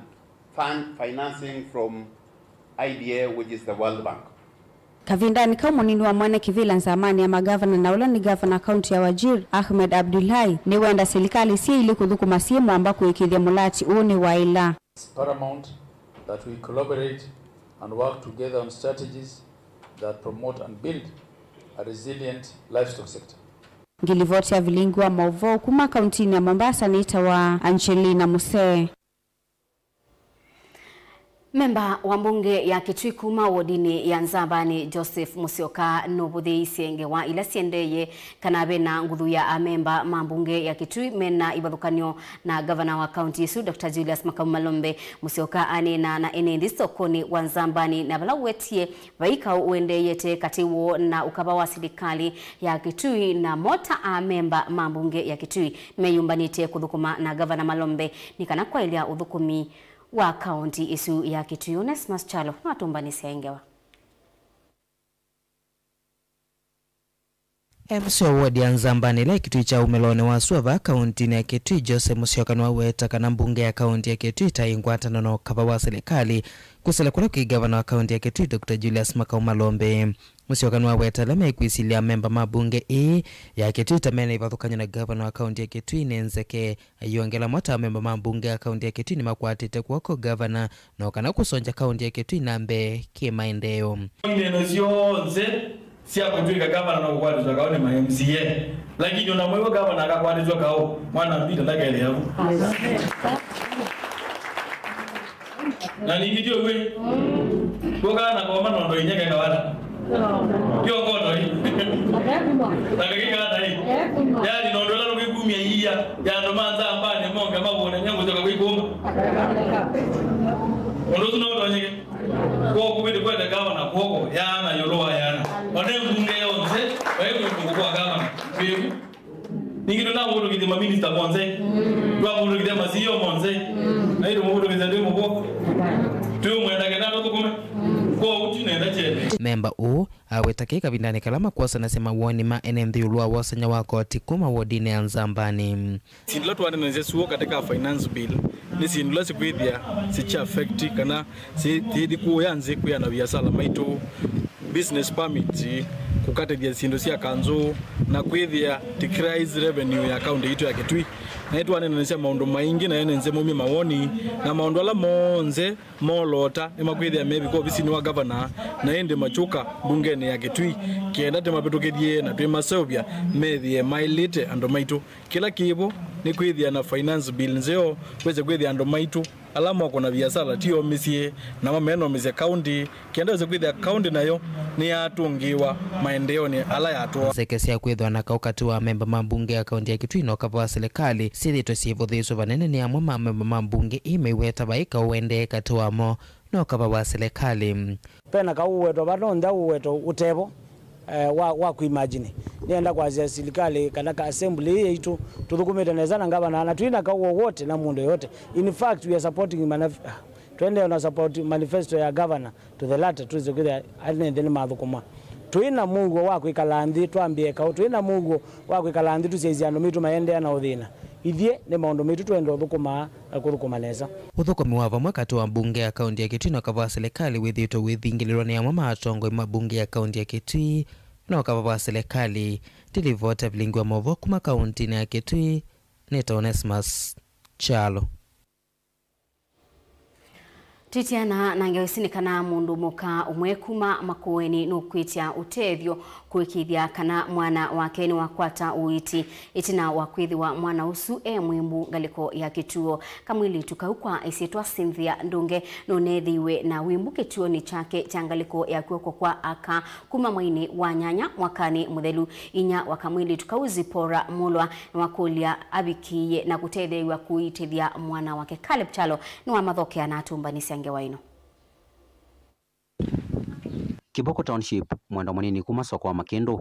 fund financing from I D A, which is the World Bank. Kavindanĩ kau, mũnini wa mwene kĩvĩla nzamanĩ ya magavana na ũla nĩ gavana kaunti ya Wajir, Ahmed Abdullahi, nĩwenda silikalĩ syĩ ilĩ kũthũkũma syĩ mwamba kũĩkĩĩthya mũlati ũũ nĩwaĩla. It's paramount that we collaborate and work together on strategies that promote and build a resilient livestock sector. Ngilivoti ya vilingi wa maũvoo kuma kauntinĩ ya Mombasa nĩtawa Angelina Musee. Memba wa mbunge ya Kitui kuma wodinĩ ya Nzambani, Joseph Musyoka, nũvũthĩĩisye ngewa ila syendeeye kana ve na nguthu ya amemba ma mbunge ya Kitui mena ivathũkany'o na ngavana wa kaunti ĩsu, Doctor Julius Makau Malombe. Musyoka aneena na ene nthĩ sokonĩ wa Nzambani, na vala ũwetie vai kaũ ũendeeyete katĩ woo na ũkava wa silikalĩ ya Kitui, namo ta amemba ma mbunge ya Kitui nĩmeyũmbanĩtye kũthũkũma na ngavana Malombe nĩ kana kwaĩlya ũthũkũmi wa kaunti ĩsu ya Kitui. Onesmus Kyalo nĩwatũmbanĩsya ĩ ngewa. M C wa wodi ya Nzambani ĩla ĩ Kitui kya umĩlonĩ wa sua vaa kauntinĩ ya Kitui, Joseph Musyoka nĩwaweta kana mbunge ya kaunti ya Kitui ĩtaĩ ngwatanĩo na ũkava wa silikalĩ kwĩsĩla kũla kwĩ ngavana wa kaunti ya Kitui, Doctor Julius Makau Malombe. Musyoka nĩwaweta ala mekwĩsilya amemba ma mbunge ĩĩ ya Kitui ta mena ivathũkany'o na ngavana wa kaunti ya Kitui nĩ nzeke. Ayongela mo ta amemba ma mbunge ya kaunti ya Kitui nĩmakwatĩte kw'oko ngavana no kana kũsongya kaunti ya Kitui na mbee kĩmaendeeo. Nthĩ ĩno syonthe Sya kũtw'ĩka gavana no kũkwatĩswa kaũ nĩ ma M C A. Lakini ona mwĩw'a gavana akakwatĩswa kaũ, mwana Mbita ndakethĩa vu. Na ningĩ ti ũw'ĩ. Kũkaa na koma nondo inyeke kawata. Yo koto ĩ. Na kakikata ĩ. Yaani nondo ĩla tũkikumya iya ya andũ ma Nzambanĩ monge mavũne nyamũ syoka kwĩkũma. Ũndũ ũsu no ũtonyeke. Kw'o kũvĩtĩ kwete gavana kw'oko yana ĩũlũ wa yana. Ona mbunge yonthe, vai mũndũ kwa gavana. Vĩu. Ningĩ tũnamũvũtũkĩthya maminista monthe. Twamũvũtũkĩthya ma C E O monthe. Na ĩtũmũvũtũkĩthya twĩ mũvwo. Twĩũmwenda kenda tũthũkũme. Kwoou twinenda kyene. Memba ũũ aweta kĩ kavindanĩ kala makwosanasya mawoni ma ene nthĩ ĩũlũ wa wosany'a wa koti kuma wodinĩ ya Nzambanĩ. Syĩndũ ila twanenanĩsya syuo katika finance bill nĩ syĩndũ ila sikwĩthĩa sikya affect kana si- sithi kũya nzĩ kwĩana viasala maitũ, business permit, kũkatĩthya syĩndũ sya kanzũ, na kwĩthĩa decrease revenue ya kaunti yitũ ya Kitui. Na nĩtwanenanĩsya maũndũ maingĩ na ene nzĩ maumye mawoni, na maũndũ ala monthe mooloota nĩmakwĩthĩa mevika ovisinĩ wa gavana, na ĩndĩ makyũka mbungenĩ ya Kitui, kenda tũmavĩtũkĩthye na twĩmaseũvya methĩe maĩlĩte andũ maitũ. Kĩla kĩvo nĩ kwĩthĩa na finance bill nzeo, wĩse kwĩthĩa andũ maitũ ala mokũna viasala ti omĩsye, namo menomisya kaunti, kenda wĩse kwĩthĩa kaunti nayo nĩyatũngĩĩwa maendeeonĩ ala yatwaa. Nzeke sya kwĩthwa na kaũ katĩ wa amemba ma mbunge ya kaunti ya Kitui na ũkava wa silikalĩ syĩthĩĩtwe syĩvũthĩĩswe vanene nĩ amwe ma amemba ma mbunge ii maiweta vai kaũ ũendee katĩ wamo na ũkava wa silikalĩ. Vena kaũ ũwetwa vata onthe ũwetwa ũtevo, eh, wa, wa kuimagine. Nĩenda kwasya silikalĩ kana ka assembly ĩĩ yaitũ tũthũkũmĩte nesa na ngavana na twĩna kaũ wowote na mũndũ yote. In fact, we are supporting manif- ah, twendee na support manifesto ya governor to the latter, twĩse kwĩthĩa anenthĩ nĩmathũkũma. Twĩna mũuo wa kwĩkala nthĩ twambĩe kaũ, twĩna mũuo wa kwĩkala nthĩ tũsyaisye andũ maitũ maendeea na ũthĩna. Ithyĩ nĩ maũndũ maitũ twenda ũthũkũmaa na kũthũkũma nesa. Ũthũkũmi wa vamwe katĩ wa mbunge ya kaunti ya Kitui na ũkava wa silikalĩ wĩthĩĩtwe ũithingĩlĩlwa nĩ amwe ma atongoi ma mbunge ya kaunti ya Kitui na ũkava wa silikalĩ. Ndilivota vilingi wa maũvoo kuma kauntinĩ ya Kitui nĩ ta Onesmus Kyalo. Twĩtiana na ngewa isu nĩ kana mũndũ mũka ũmwe kuma Makueni nũkwĩtya ũtethyo kũĩkĩĩthya kana mwana wake nĩwakwata ũiiti ĩtina wa kwĩthĩwa mwana ũsu e mwĩmbu ngalĩko ya kĩtuo. Kamwĩlĩtu kau kwa ĩsyĩtwa Cynthia Ndunge nũneethĩiwe na wĩmbu kĩtuonĩ kyake kya ngalĩko ya kw'oko kwa aka kuma mweinĩ wa nyanya mwakanĩ mũthelu. Inya wa kamwĩlĩtu kau Zipporah Mulwa nĩwakũlya avikĩĩe na kũtetheew'a kũiitĩthya mwana wake. Caleb Kyalo nĩwamathokea na atũmbanĩsya ngewa ĩno. Kiboko Township, mwendo mũnini kuma soko wa Makĩndũ.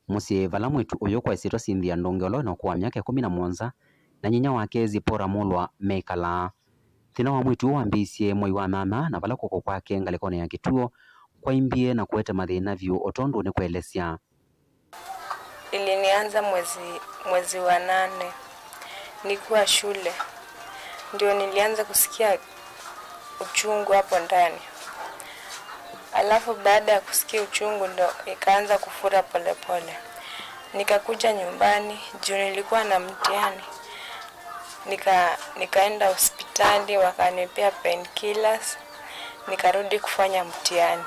Mũsyĩ vala mwĩĩtu ũyũ kwa ĩsyĩtwa Cynthia Ndunge ũla wĩna ũkũũ wa myaka ĩkũmi na mũonza na nyinya wake Zipporah Mulwa mekalaa. Thĩna wa mwĩĩtu ũũ wambĩĩisye mwei wa nyanya na vala kw'oko kwake ngalĩkonĩ ya kĩtuo kwaimbie na kũete mathĩna vyũ o tondũ nĩkũelesya. Ilinianza mwezi, mwezi wa nane. Nikiwa shule, ndio nilianza kusikia uchungu hapo ndani. Alafu baada ya kusikia uchungu, ndo ikaanza kufura polepole. Nikakuja nyumbani, juu nilikuwa na mtihani. Nika-, nikaenda hospitali, wakanipea painkillers, nikarudi kufanya mtihani.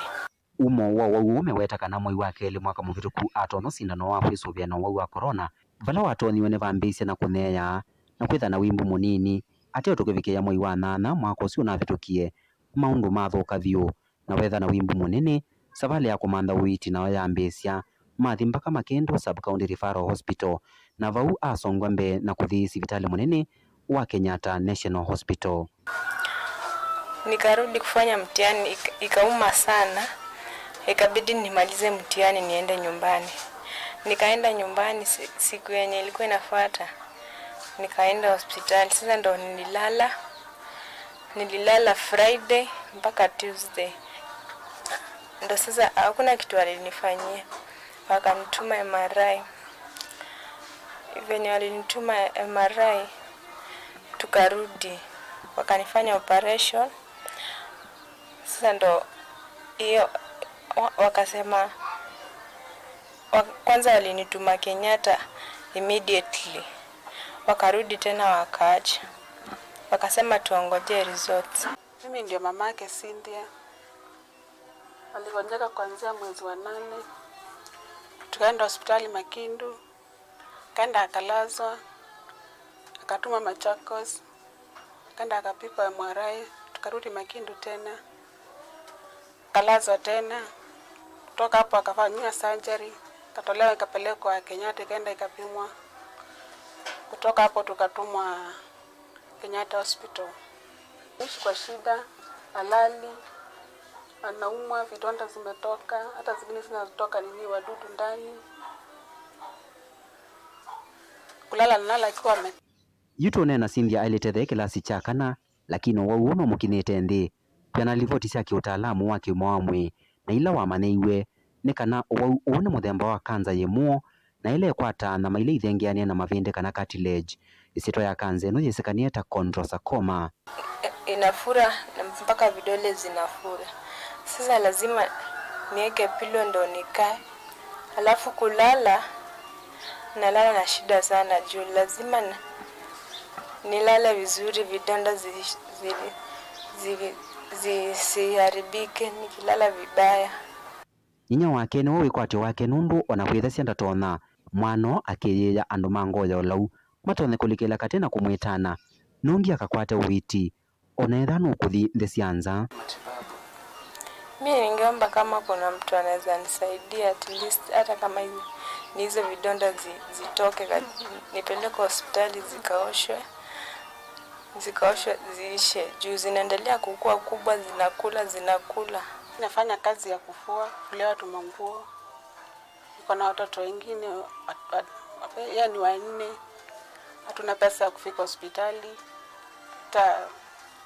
Umo wa ũwau ũũ meweta kana mwei wa kelĩ mwaka mũvĩtũku atonya ũsindano wa kwĩsũvĩa na ũwau wa corona, vala watonyiwe nĩvambĩĩisye na kũnyeea na kwĩtha na wimbu mũnini. Ateo tũkĩvikĩĩa mwei wa nyanya mwaka ũsu ũnavĩtũkie, maũndũ mathũka vyũ, na wetha na wimbu mũnene. Savalĩ ya kũmantha ũiiti nayo yambĩĩsya. Mathi mbaka Makĩndũ Sub-County Referral Hospital, na vau asongwa mbee na kũthi sivitalĩ mũnene wa Kenyatta National Hospital. Nikarudi kufanya mtihani, ika-, ikauma sana, ikabidi nimalize mtihani niende nyumbani. Nikaenda nyumbani si-, siku yenye ilikuwa inafuata, nikaenda hospitali. Sasa ndo nililala, nililala Friday mpaka Tuesday. Ndo sasa hakuna kitu walinifanyia. Wakanituma M R I. Venye walinituma M R I, tukarudi. Wakanifanya operation. Sasa ndo hiyo, wa-, wakasema, wa-, kwanza walinituma Kenyatta immediately. Wakarudi tena wakaacha. Wakasema tuongojee results. Mimi ndio mamake Cynthia. Aligonjeka kuanzia mwezi wa nane. Tukaenda hospitali Makindu, akaenda akalazwa, akatumwa Machakos, akaenda akapigwa M R I, tukarudi Makindu tena, akalazwa tena. Kutoka hapo akafanyiwa surgery, akatolewa, ikapelekwa Kenyatta, ikaenda ikapimwa. Kutoka hapo tukatumwa Kenyatta Hospital. Ishi kwa shida, halali, anaumwa, vidonda zimetoka, hata zingine zinatoka nini, wadudu ndani. Kulala nalala akiwa ame- Yu tũneena Cynthia aĩlĩte the kĩlasi kya kana, lakini ũwau ũũ nũmũkinyĩte nthĩ. Twĩ na livoti sya kĩũtaalamu wa kĩũma wa mwĩĩ, na ila wamanyĩiw'e nĩ kana ũwau ũũ nĩ mũthemba wa kanza yĩ mũo, na ĩla ĩkwataa nyama ila ithengeanĩe na mavĩndĩ kana cartilage. Ĩsyĩtwa ya kanza ĩno yĩsĩkanĩe ta chondrosarcoma. Inafura na mpaka vidole zinafura. Sasa lazima niweke pillow ndo nikae. Alafu kulala, nalala na shida sana juu lazima na, nilale vizuri, vidonda zi, zi, zi, zisiharibike nikilala vibaya. Nyinya wake nĩwe wĩkwatyo wake nũndũ ona kwĩthasya ndatonya. Mwana akĩyĩĩa andũ ma ngoo ya ũlau matonye kũlikĩla katĩ na kũmwĩtana, nũngĩ akakwate ũiiti, ona ethĩwa nũkũthi nthĩ sya nza. Mimi ningeomba kama kuna mtu anaweza nisaidia at least, hata kama hizo, ni hizo vidonda zi, zitoke ka-, nipeleke hospitali zikaoshwe, zikaoshwe ziishe, juu zinaendelea kukua kubwa, zinakula, zinakula. Nafanya kazi ya kufua, kulia watu manguo. Niko na watoto wengine, wat-, wat-, yaani wanne. Hatuna pesa ya kufika hospitali. Hata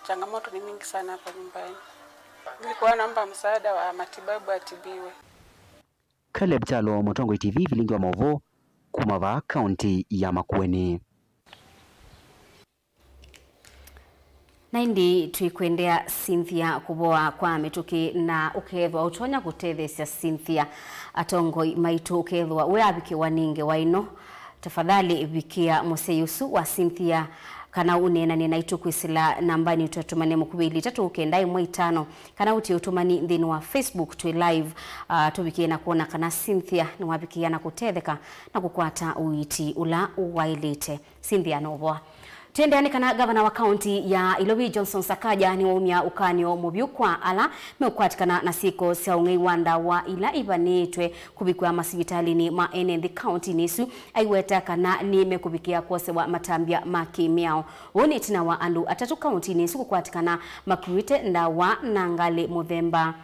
changamoto ni mingi sana hapa nyumbani. Nilikuwa naomba msaada wa matibabu, atibiwe. Caleb Kyalo, Mũtongoi T V, Vilingi wa Maũvoo, kuma vaa kaunti ya Makueni. Na ĩndĩ twĩkwendea Cynthia kũvoa kwa mĩtũkĩ, na ũkethwa ũtonya kũtetheesya Cynthia, atongoi maitũ, ũkethwa we avikĩwa nĩ ngewa ĩno, tafadhali vikĩa mũsyai ũsu wa Cynthia, kana ũneenany'e naitũ kwĩsĩla nambanĩ twatũmane mũkuvĩ, ili itatũ kenda ĩmwe itano, kana ũtie ũtũmani nthĩnĩ wa Facebook twĩ live, ah, tũvikĩe na kwona kana Cynthia nĩwavikĩa na kũtetheka na kũkwata ũiiti ũla waĩlĩte. Cynthia, nũvoa. Twendeea nĩ kana gavana wa kaunti ya Ilovi Johnson Sakaja nĩwaumya ũkany'o mũvyũ kwa ala meũkwatĩkana na syĩko sya ũng'ei wa ndawa ila ivanĩĩtwe kũvikwa masivitalĩnĩ ma ene nthĩ kauntinĩ ĩsu, aiweta kana nĩmekũvikĩa kwosewa matambya ma kĩ-mĩao. Ũũ nĩ ĩtina wa andũ atatũ kauntinĩ ĩsu kũkwatĩkana makuĩte ndawa na ngalĩ mũthemba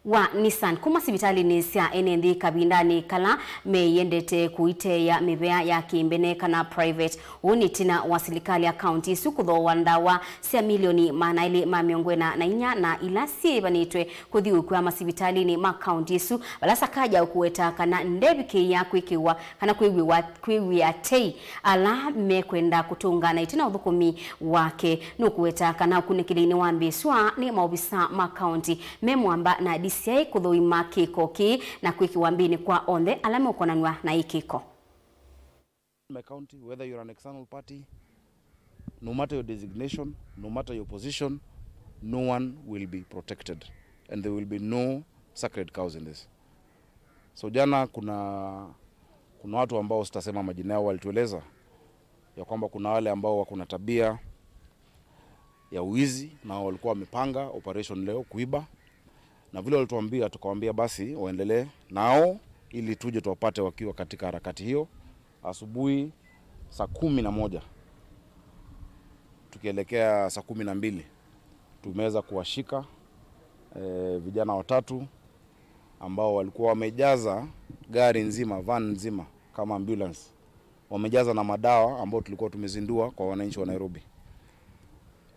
wa Nissan kuma sivitalĩnĩ sya ene nthĩ kavindanĩ kala meyendete kũiteea mĩvea ya kĩmbene kana private. Ũũ nĩ ĩtina wa silikalĩ ya kaunti ĩsu kũthooa ndawa sya milioni maana elĩ ma mĩongo ĩna na inya na ila syĩĩvanĩtwe kũthiũũkw'a masivitalĩnĩ ma kaunti ĩsu, vala Sakaja ũkũweta kana ndevikĩĩa kwĩkĩwa kana kwĩw'ĩwa, kwĩw'ĩa tei ala mekwenda kũtũngana ĩtina ũthũkũmi wake. Nũkũweta kana ũkunĩkĩli nĩwambĩĩsw'a nĩ maovisa ma kaunti me mwamba na D C I kũthũima kĩko kĩĩ na kwĩkĩwa mbĩnĩ kwa onthe ala meũkonanw'a na ĩ kĩko. My county, whether you're an external party, no matter your designation, no matter your position, no one will be protected and there will be no sacred cows in this. So jana kuna, kuna watu ambao sitasema majina yao walitueleza ya kwamba kuna wale ambao wako na tabia ya uizi na walikuwa wamepanga operation leo kuiba, na vile walituambia tukawaambia basi waendelee nao ili tuje tuwapate wakiwa katika harakati hiyo. Asubuhi saa kumi na moja tukielekea saa kumi na mbili tumeweza kuwashika, eh, vijana watatu ambao walikuwa wamejaza gari nzima, van nzima kama ambulance. Wamejaza na madawa ambao tulikuwa tumezindua kwa wananchi wa Nairobi.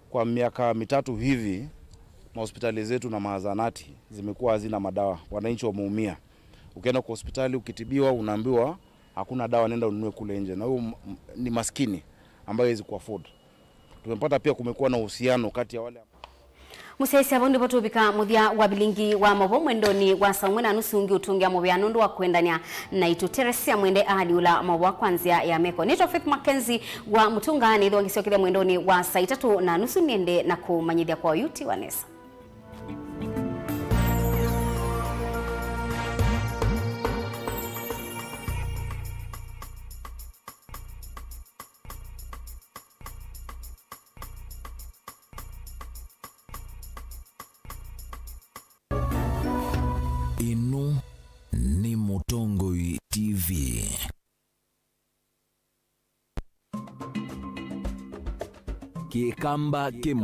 Kwa miaka mitatu hivi, mahospitali zetu na mazahanati zimekuwa hazina madawa. Wananchi wameumia. Ukienda kwa hospitali ukitibiwa, unaambiwa hakuna dawa, nenda ununue kule nje. Na huyo m-, m-, ni maskini ambaye hawezi ku-afford. Tumepata pia kumekuwa na uhusiano kati ya wale Mũsyaĩĩsya, vau nĩvo tũvika mũthya wa vilingi wa maũvoo mwendonĩ wa saa ũmwe na nusu. Ũngĩ ũtũngĩa mũvea nũndũ wa kũendany'a naitũ. Teresia Mwende aaliũla maũvoo kwa nzĩa ya meko. Nĩtwa Faith Mackenzie wa Mũtunga, nĩthwa ngĩsyokethya mwendonĩ wa saa itatũ na nusu nĩende na kũmanyĩthya kwa ũyu ti wa nesa. nĩ Mũtongoi T V. Kĩkamba kĩ